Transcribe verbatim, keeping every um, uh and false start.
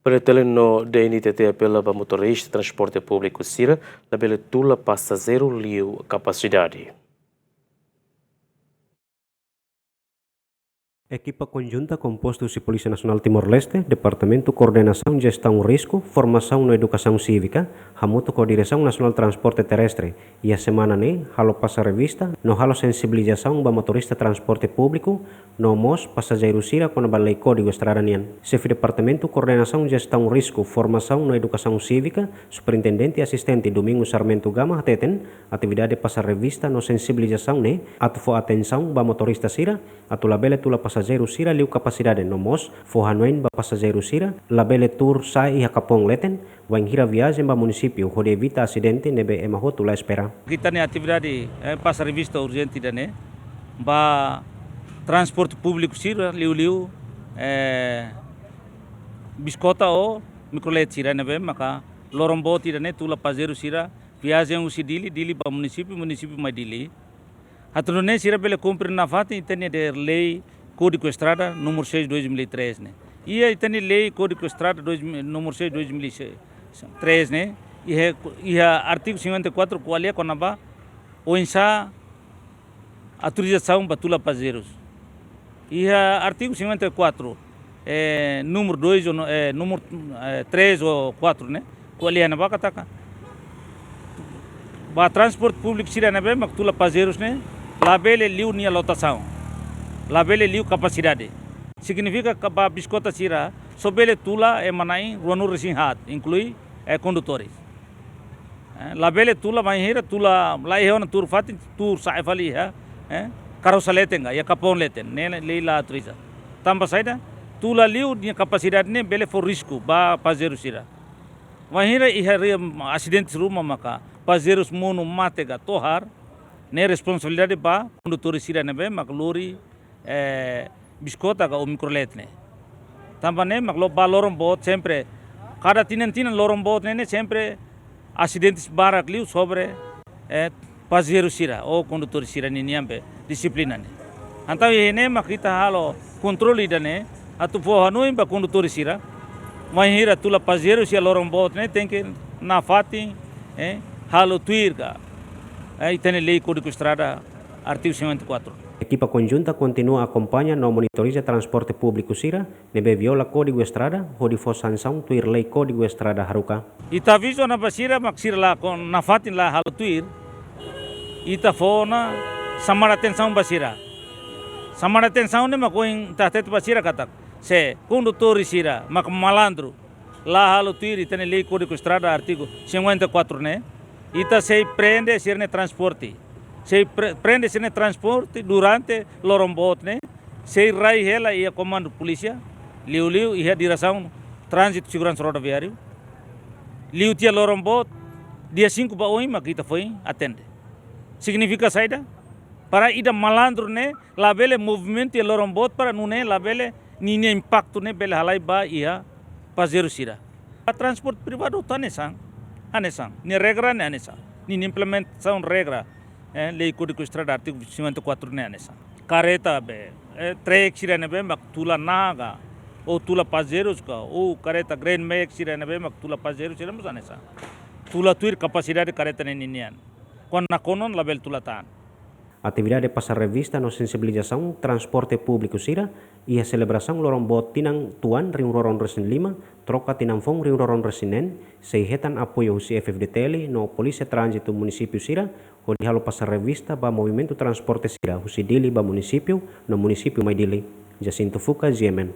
PDTL no DNTT apela ba motorista transporte públiku sira labele tula pasajeiru liu kapasidade. Ekipa konjunta kompostu husi Polísia Nasionál Timor-Leste, Departamentu Koordenasaun Jestaun Risku, Formasaun no Edukasaun Sívika, hamutuk ho Diresaun Nasionál Transporte Terrestre, iha semana ne'e halo pasa revista no halo sensibilizasaun ba motorista transporte públiku no mós pasajeiru sira kona-ba lei Kódigu Estrada nian. Xefe Departamentu Koordenasaun Jestaun Risku, Formasaun no Edukasaun Sívika, Superintendente Asistente Domingos Sarmento Gama hateten, atividade pasa revista no sensibilizasaun ne'e atu fó atensaun ba motorista sira atu labele tula pasajeiru sira liu kapasidade no mós fó hanoin ba pasajeiru sira labele tuur sa'e iha kapoon leten, wainhira viajen ba munisípiu hodi evita asidente ne'ebé ema hotu la espera. Ita-nia atividade, eh, pasa revista urjente ida-ne'e ba transporte públiku sira, liuliu, eh, biskota ou mikrolet sira ne'ebé maka loron boot ida-ne'e tula pasajeiru sira viajen husi Dili, Dili ba munisípiu, munisípiu mai Dili. Atu nune'e sira bele kumpre nafatin ita-nia lei Kódigu Estrada númeru seis dois mil e três ne'e. Iha ita-nia lei Kódigu Estrada dois mil, númeru seis dois mil e três ne'e, iha, iha artigu cinquenta e quatro ko'alia kona-ba oinsá autorizasaun ba tula pasajeirus. Iha artigu cinquenta e quatro, eh, númeru dois ou no-, eh, númeru, eh, três ou quatro ne'e, ko'alia ne'ebá katak ba transporte públiku sira ne'ebé mak tula pasajeirus ne'e labele liu nia lotasaun, labele liu kapasidade. Signifika katak ba biskota sira só bele tula ema na'in ruanulu-resin-haat, inklui, eh, kondutores. Eh, labele tula, bainhira tula la iha ona tuur fatin, tuur sa'e fali iha, eh, karosa leten ka, iha kapoon leten, ne'e lei la autoriza. Tanba saida, tula liu nia kapasidade ne'e bele fó risku ba pasajeiru sira. Bainhira iha re-, asidente ruma maka pasajeirus monu, mate ka tohar, ne'e responsabilidade ba kondutór sira ne'ebé maka lori, eh, biskota ka ou mikrolet ne'e. Tanba ne'e mak lo-, ba loron boot sempre, kada tinan-tinan loron boot ne'e, ne'e sempre asidentes barak liu sobre, eh, pasajeiru sira ou kondutór sira ninian be dixiplina ne'e. Entaun iha ne'e mak ita halo kontrolu ida-ne'e atu fó hanoin ba kondutór sira. Bainhira tula pasajeiru sira loron boot ne'e tenke nafatin, eh, halo tuir ka, eh, ita-nia lei Kódigu Estrada artigu cinquenta e quatro. Ekipa konjunta kontinua akompaña no monitoriza transporte públiku sira ne'ebé viola Kódigu Estrada hodi fó sansaun tuir lei Kódigu Estrada haruka. Ita avizu ona ba sira mak sira la kon nafatin la halo tuir. Ita fó ona xamar atensaun ba sira. Xamar atensaun ne'e mak ohin ita hatete ba sira katak se kondutór sira mak malandru la halo tuir ita-nia lei Kódigu Estrada artigu cinquenta e quatro ne'e, ita sei prende sira-nia transporte. Sei pre-, prende sira-nia transporte durante loron boot ne'e, sei rai hela iha komandu polísia, liuliu iha Diresaun Tránzitu Seguransa Rodoviáriu. Liu tiha loron boot, dia cinco ba oin mak ita foin atende. Signifika saida? Para ida malandru ne'e labele movimentu iha loron boot para nune'e labele ninia impaktu ne'e bele halai ba iha pasajeiru sira. Transporte privadu hanesan, hanesan. Nia regra ne'e hanesan. Ninia implementasaun regra, eh, lei Kódigu Estrada artigu cinquenta e quatro ne'e hanesan. Kareta be, eh, trek sira ne'ebé mak tula naha ka, ou tula pasajeirus ka, ou kareta Grand Max sira ne'ebé mak tula pasajeirus sira mós hanesan. Tula tuir kapasidade kareta ne'e ninian. Kuandu nakonu labele tula tan. Atividade pasa revista no sensibilizasaun transporte públiku sira iha selebrasaun loron boot tinan tuan rihun rua ruanulu-resin-lima, troka tinan foun rihun rua ruanulu-resin-neen, sei hetan apoiu husi F-FDTL no Polísia Tránzitu munisípiu sira, hodi halo pasa revista ba movimentu transporte sira husi Dili ba munisípiu no munisípiu mai Dili. Jacinto Fuca, G M N.